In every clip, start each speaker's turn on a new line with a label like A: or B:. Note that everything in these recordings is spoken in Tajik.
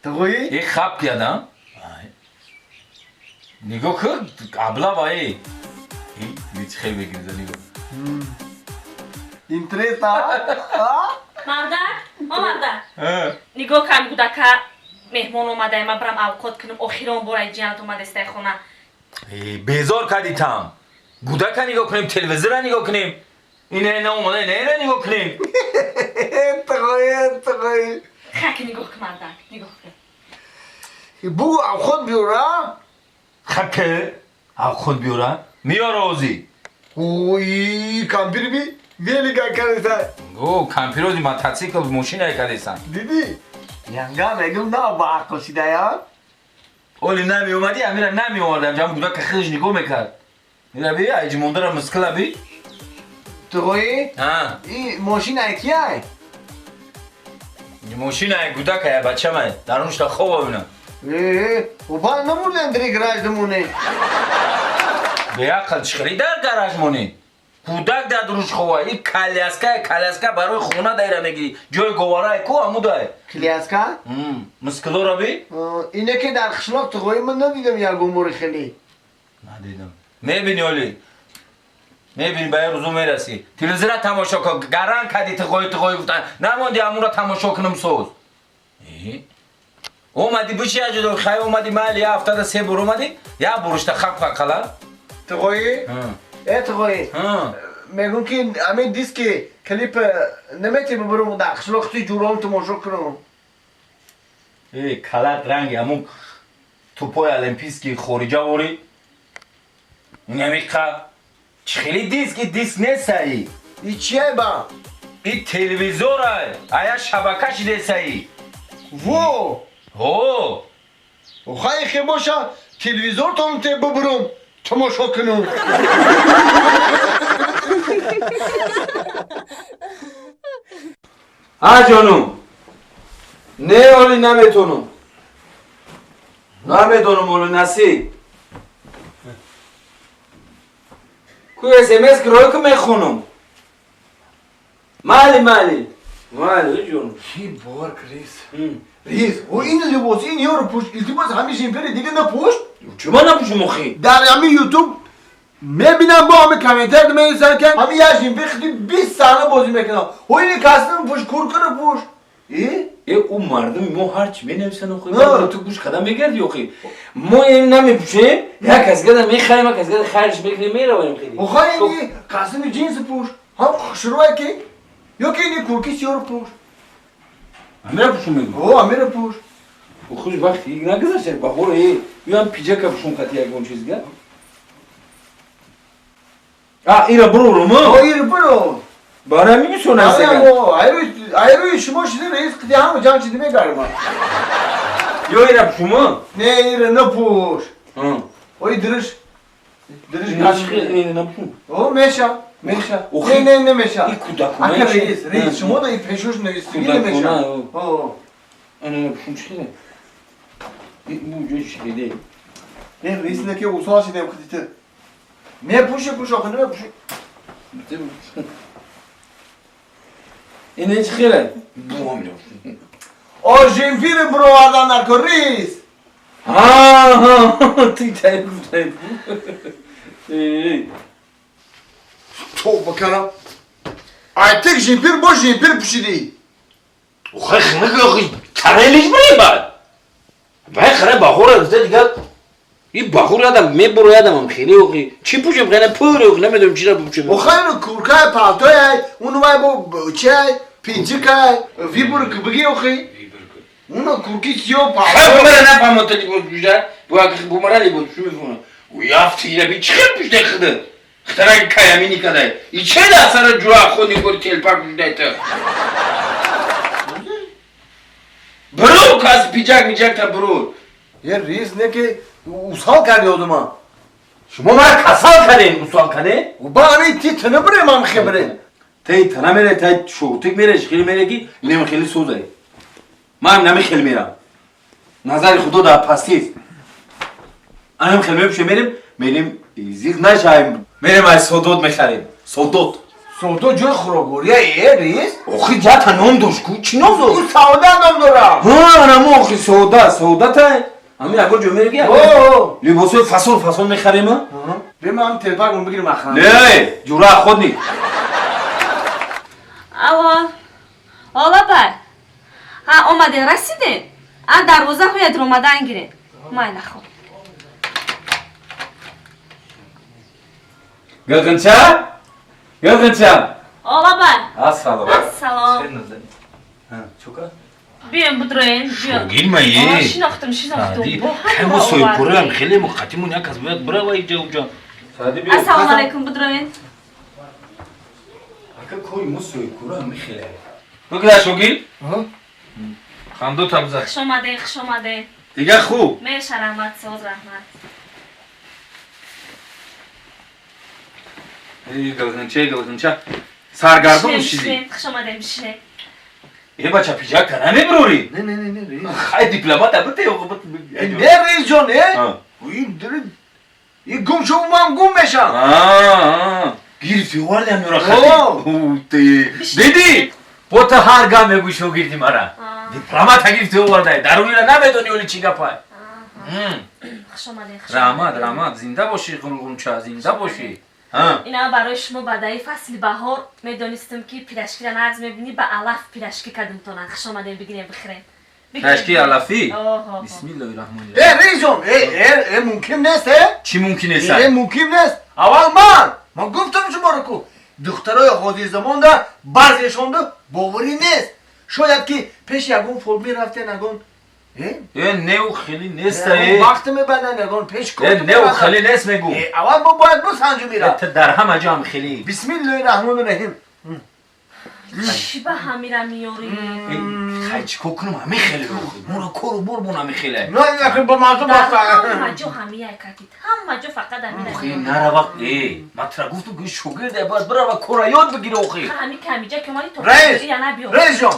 A: Тағои?
B: Э, хап кардам. Нигоҳ кун, аблава, э. Чӣ хел мегирза, нигоҳ.
A: Интерес, а?
C: Мардак, о мардак. Нигоҳ кам, гудака меҳмон омадай, ман барам авқот кунам, охирон бор ай ҷиянат омадестай хона.
B: Безор кардӣ там. Гудака нигоҳ кунем, телевизора нигоҳ кунем. Ина ина омада, ина ина нигоҳ кунем.
A: Тағои, тағои.
C: Хаки нигоҳ кун, мардак, нигоҳ кун.
A: Бугу авхот биёра?
B: Хаки авхот биёра? Миёра озӣ.
A: Ой, кампир би? Велика кардеса.
B: О, кампир ози мотоцикл, мошина кардесан.
A: Дидӣ? Янга мегум на ба ақл шидая?
B: Оли намеомадӣ, амира намеовардам, ҷам гудака худаш нигоҳ мекард. Ира би, айҷи мондара мискила би.
A: Тағои?
B: А.
A: И мошина кияй?
B: Мошина гудака я бачамай. Даруншта хова бинам.
A: Э, оба намурдан дар гараж дамоне.
B: Беақл, чӣ дар гараж монӣ? Кӯдак дар дуруш хова. И коляска, коляска барои хона дайра мегирӣ. Ҷои говарай ку амудай.
A: Коляска?
B: Мискилора би?
A: Ине ки дар қишлоқ, тағои, ман надидам ягон бори хеле.
B: Надидам. Мебини оли. Мебини, ба як рӯзу мерасӣ. Телевизора тамошо кун. Гаран кади, тиғои тиғои гуфтан. Намонди амура тамошо кунам соз. Омади биши аҷудо, хай омади, майли, я ҳафтада се бор омади, як борушта хап қала.
A: Тағои? Э, тағои. Мегум ки ҳамин диски клип намети бибурум дар қишлоқ ти ҷуром тамошо кунам.
B: Э, калат ранги ҳамун тӯпои олимпийский хориҷа ворӣ. Намиқа. Чӣ хели диск, и диск нестаи.
A: И чия ба?
B: И телевизорай. Ая шабака шидесаи.
A: Во!
B: О!
A: Хай хе боша, телевизортон те бибурум тамошо кунам.
B: А ҷонум. Не, оли наметонум. Намедонум, оли насиб. Ку СМС гирой ку мехонум. Майли, майли. Майли, ҷонум.
A: Ки бовар рис. Рис, о ин либос, ин ёро пӯш, илтимос, ҳамин жемпери дига напӯш.
B: Чума напӯшум охи?
A: Дар ҳамин ютуб мебинам, бо ҳамин комментар менависанд, ки ҳамин як жемпер хиди 20 саҳна бозӣ мекунам. О ин костюм пӯш, куркаро пӯш. Э?
B: Э, ӯ мардуми мо ҳарчи менависанд охи, ту гӯш қадам мегардӣ охи. Мо ин намепӯшем, як кас гада мехарем, як кас гада хайрш мекунем, меравем хеле.
A: Охай ин костюми ҷинс пӯш, ҳам хушрӯе ки ё ки ин курки сиёро пӯш.
B: Амира пӯшум мегӯ.
A: О, амира пӯш.
B: Хуш вақти нагузашта баҳор, э, юам пиджака пӯшум қати ягон чиз га. А, ира бурурум?
A: О, ира буро.
B: Барои ҳамин бисёр нависаган.
A: Айрӯи шумо шида раис қити ҳама ҷамъ шида мегарма.
B: Ё ира пӯшум?
A: Не, ира напӯш. Ой, дириш. Дириш
B: га. Напӯшум.
A: О, меша. Меша. Не, не, не меша.
B: И кӯдакона.
A: Ака раис, раис, шумо да и пешош нависиги намеша. О.
B: Ана напӯшум чӣ хеле? Бу ҷои чӣ хеле?
A: Не, раис, не ки усол шидем қитите. Мепӯши, пӯш, охи намепӯши.
B: Ин чӣ хеле?
A: О, жемпири буровардан накун, рис.
B: Ҳа, ти тай гуфтай.
A: Тавба кардам. Айтик жемпир бо жемпир пӯшидӣ.
B: Охай хинак охи карелиш бирем бад. Вай хара баҳора гуфта дигар и баҳор ядам мебуроядам хеле охи. Чӣ пӯшем хеле пур охи, намедонам чира пӯшем.
A: Охай ну куркай палтой, уну вай бо чай, пинчикай, вибор кбги охи. Уну курки сиё палтой.
B: Хай бумара нафаҳмон та либос пӯшида. Бу ак бумара либос пӯшу мефаҳмон. У яфти ира би чӣ хел пӯшидай хида? Хитараги каямини кадай. И че да сара ҷура худ нигори телпак пӯшидай та? Биру кас пиджак миджак та биру.
A: Е, рис, не ки усал карди одума.
B: Шумо мара касал кардем, усал кардем?
A: Ба ами ти тана бирем ам хебре.
B: Тай тана мере, тай шоутик мере, хеле мере ки инам хеле созай. Ман нами хеле мерам. Назари худо дар пастист. Анам хеле мепӯшем, мерем, мерем зиқ нашаем. Мерем аз содот мехарем. Содот.
A: Савдо ҷои хӯроквория э рис?
B: Охи ҷата ном дошт ку чӣ ном дошт?
A: Ӯ савда ном дорад.
B: Ҳа, анамо охи савда, савдата. Ами ягон ҷо мерги? Либосҳои фасон фасон мехарем?
A: Бема ам телпак бигирем ахран.
B: Не, ҷура охотник.
C: Алло. Ола бай. Ҳа, омаден, расиден? А дарвоза ҳояд ромадан гирен. Майла хоб.
B: Гулғунча? Гулғунча?
C: Ола бай.
B: Ассалом.
C: Ассалом.
B: Чука?
C: Биём будроен, биём.
B: Шогирма е.
C: Шинохтум, шинохтум.
B: Мо соҳибкорам хеле мо қатимон як кас бояд бирава иҷа уҷа.
C: Ассалому алайкум, будроен.
B: Ака кори мо соҳибкорам хеле. Бигра шогир? Хандо табза.
C: Хуш омадед, хуш омадед.
B: Дига хуб.
C: Меша раҳмат, соз раҳмат.
B: Эй Гулғунча, Гулғунча. Саргардон шидӣ.
C: Хуш омадед, бишинед.
B: Е бача пиджак намебурӣ?
A: Не, не, не, не, рис.
B: Хай дипломат абте ё
A: Не, рис ҷон, э? Ин дили ин гум шуд, ман гум мешам.
B: Аа, гирифти оварди ҳамёра хати. Те. Диди? Бо та ҳар гап мегӯй шогирди мара. Дипломата гирифти овардай. Дарунира намедонӣ оли чӣ гапай.
C: Хуш омадед, хуш.
B: Раҳмат, раҳмат. Зинда бошӣ Гулғунча, зинда бошӣ.
C: Ина барои шумо баъдаи фасли баҳор медонистам ки пирашкира нағз мебинӣ, ба алаф пирашки кадумтонанд. Хуш омадем, бигирем, бихӯрем.
B: Пирашки алафӣ? Бисмиллоҳи раҳмони
A: раҳим. Э, рис ҷон, э, э, э, мумкин нест, э?
B: Чӣ мумкин нест?
A: Э, мумкин нест. Аввал ман гуфтам шуморо ку духтарои ҳозирзамонда баъзешонда боварӣ нест. Шояд ки пеши ягон фол мерафтен, ягон
B: Э, не, ӯ хеле нест, э.
A: Вақт мебанданд, ягон пеш кор.
B: Э, не, ӯ хеле нест мегӯ.
A: Э, аввал мо бояд бисанҷум ира.
B: Э, дар ҳама ҷо ҳам хеле.
A: Бисмиллоҳи раҳмони раҳим.
C: Чӣ ба ҳамира меёрӣ?
B: Хай чӣ кор кунам, ҳами хеле охи. Моро кору бор бон ҳами хеле.
A: Не, яхи ба мазу баста.
C: Ҳама ҷо ҳамия катид. Ҳама ҷо фақат ҳамира.
B: Охи, нарава. Э, ман тура гуфтам ки шогирде бояд бирава кора ёд бигири охи.
C: Ҳами ки ҳамиҷа ки омадӣ то я набиёр.
A: Рейс ҷон.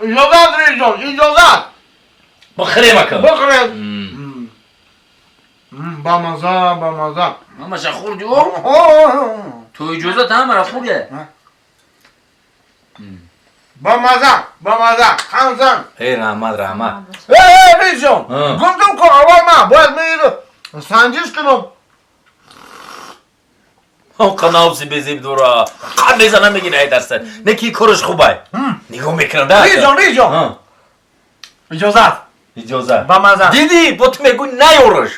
A: Иҷозат, рейс ҷон, иҷозат.
B: Бихӯрем ака.
A: Бихӯрем. Бамаза, бамаза.
B: Ҳамаша хӯрдӣ о? Ту иҷозат ҳамара хӯрде.
A: Бамаза, бамаза, ханзан.
B: Эй, раҳмат, раҳмат.
A: Эй, рейс ҷон, гуфтам ку аввал ман бояд меиро санҷиш кунам.
B: Қанавси безеб дора. Қад мезанам мегира ай дастат. Не ки кораш хубай. Нигоҳ мекунам да.
A: Рейс ҷон, рейс ҷон. Иҷозат.
B: Иҷозат.
A: Бамаза.
B: Дидӣ, бо ту мегӯй наёраш.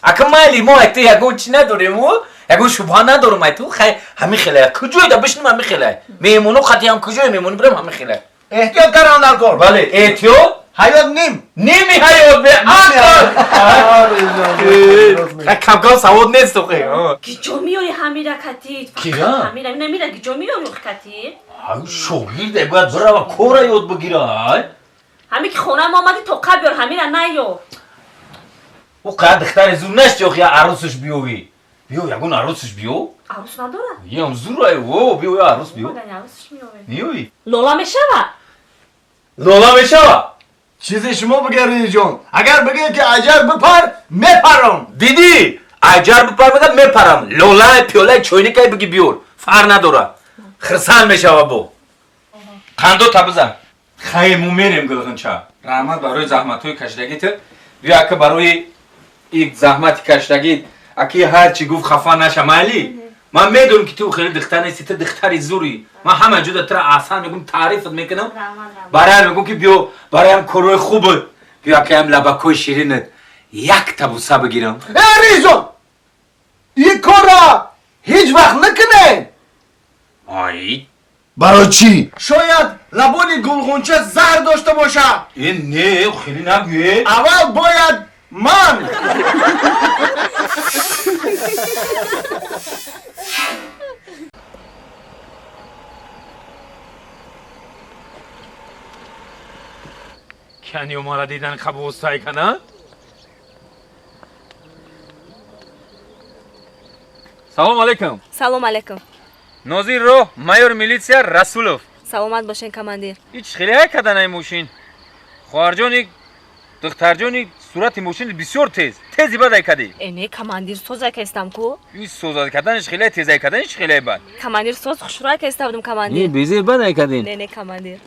B: Ака майли мо ай ту ягон чӣ надорем о? Ягон шубҳа надорам ай ту. Хай ҳами хелай. Куҷое да бишнам ҳами хелай. Меҳмоно қатиам куҷое меҳмонӣ бирам ҳами хелай.
A: Эҳтиёт кардан дар кор.
B: Бале, эҳтиёт.
A: Ҳаёт ним.
B: Ними ҳаёт бе ақл. Кам-кам савод нест охи.
C: Ки ҷо меёрӣ ҳамира катид?
B: Кира?
C: Ҳамира, намира ки ҷо меёрӣ катид?
B: Ай шогирде бояд бирава кора ёд бигира, ай.
C: Ҳами ки хона мо омадӣ тоқа биёр, ҳамира наёр.
B: Ӯ қад духтари зур нашти охи, арӯсаш биёвӣ. Биё, ягон арӯсаш биё.
C: Арӯс надорад?
B: Ям зур ай, во, биё, арӯс биё.
C: Арӯсаш меёвем.
B: Меёвӣ?
C: Лола мешава?
B: Лола мешава?
A: Чизе шумо бигӯ, рис ҷон. Агар бигӯ ки аҷар бипар, мепарам.
B: Дидӣ? Аҷар бипар бигӯ, мепарам. Лола, пиёла, чойникай бигӣ биёр. Фарқ надора. Хирсанд мешава бо. Қандо табизан. Хай, мо мерем Гулғунча. Раҳмат барои заҳматҳои кашидагит. Биё ака барои ин заҳмати кашидагит, аки ҳар чӣ гуфт хафа наша, майли? Ман медонам ки ту хеле духтар нести, ту духтари зурӣ. Ман ҳама ҷода тура аҳсан мегӯм, таърифат мекунам. Бароям мегӯм ки биё, бароям корҳои хуб. Биё акаям лабакҳои ширинат якта буса бигирам.
A: Э, рис ҷон, ин корра ҳеҷ вақт накунед.
B: Ай,
A: Барои чӣ? Шояд лабони Гулғунча заҳр дошта бошад.
B: Э, не, хеле нагӯе.
A: Аввал бояд ман.
B: Кани омара дидан қабостай кана? Салом алейкум.
C: Салом алейкум.
B: Нозир роҳ, майор милитсия Расулов.
C: Саломат бошен, командир.
B: Ҳеҷ хеле ҳай каданай мошин. Хоҳарҷони, духтарҷони Сурати мошини бисёр тез. Тези бадай кади.
C: Э, не, командир, созай кастам ку.
B: Ин созай каданиш хеле тезай каданиш хеле бад.
C: Командир, соз хушрай каста будам, командир.
B: Не, безе бадай кадин.
C: Не, не, командир.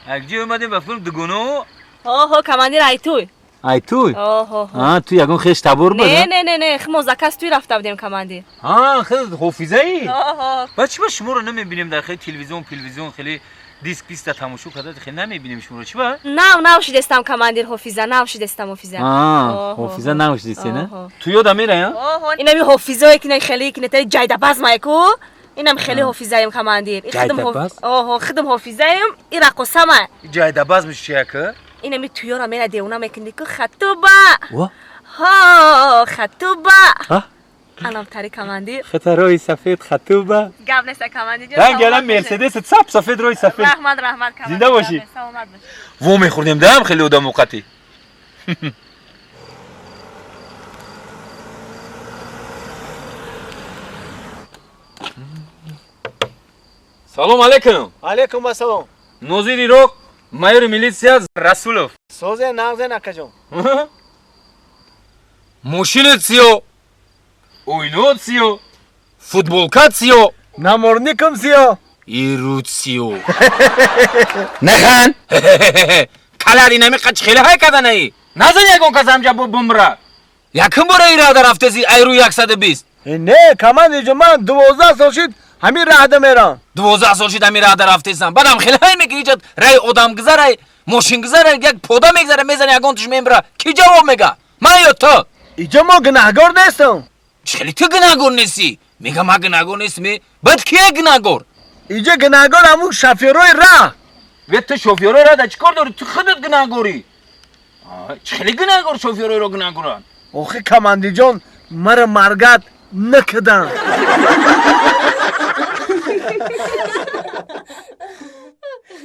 B: Акҷи омадем ба филм дугоно?
C: Ҳо, ҳо, командир, ай туй.
B: Ай туй?
C: Ҳо, ҳо, ҳо.
B: А, ту ягон хеш табор буд?
C: Не, не, не, не, хмо заказ туй рафта будем, командир.
B: А, хел ҳофизаи?
C: Ҳо, ҳо.
B: Баъд чӣ ба шуморо намебинем дар хеле телевизион, пелевизион, хеле диск писта тамошо карда, хеле намебинем шуморо, чӣ ба?
C: Нав, нав шидестам, командир, ҳофиза, нав шидестам, ҳофиза.
B: А, ҳофиза нав шидесте, не? Ту ёдам мерай, а?
C: Ҳо, ҳо. Инами ҳофизое ки не хеле ки не тари ҷайдабаз майку. Инам хеле ҳофизаем, командир.
B: Ҷайдабаз?
C: Ҳо, ҳо, хидм ҳофизаем, и рақосама.
B: Ҷайдабаз меши яка?
C: Инами туёра мера девона мекунди ку хатуба.
B: Ва?
C: Ҳо, хатуба.
B: Ҳа?
C: Анам тари командир.
B: Хата рои сафед хатуба.
C: Гап нест, командир.
B: Ранг алан Мерседес сап сафед рои сафед.
C: Раҳмат, раҳмат, командир.
B: Зинда бошӣ.
C: Саломат бош.
B: Во мехӯрдем дам хеле одам муқати. Салом алейкум.
A: Алейкум ассалом.
B: Нозири Ироқ, майори милитсия Расулов.
A: Созе нағзе накаҷон.
B: Мошинат сиё, оиноат сиё, футболкат сиё,
A: наморникам сиё,
B: ируд сиё. Нахан. Калари намиқа хеле ҳай каданаи. Назан ягон кас ҳамҷа бо бумра. Якум бора ира рафтези айру 120.
A: Не, командир ҷон, ман 12 сол шид ҳамин раҳда мерам.
B: 12 сол шид ҳамин раҳда рафтесам. Баъдам хеле ҳай мекунӣ, иҷад рай одамгузарай, мошингузарай, як пода мегзара, мезани ягон туш мембра. Ки ҷавоб мега? Ман ё ту?
A: Иҷа мо гунаҳгор нестам.
B: Чӣ хеле ту гунаҳгор нестӣ? Мега ман гунаҳгор нестам. Баъд кие гунаҳгор?
A: Иҷа гунаҳгор ҳамун шофёрои раҳ.
B: Ве ту шофёрои раҳ да чӣ кор дорӣ? Ту худат гунаҳгорӣ. Чӣ хеле гунаҳгор шофёрои роҳ гунаҳгоранд?
A: Охи командирҷон, мара маргат накарданд.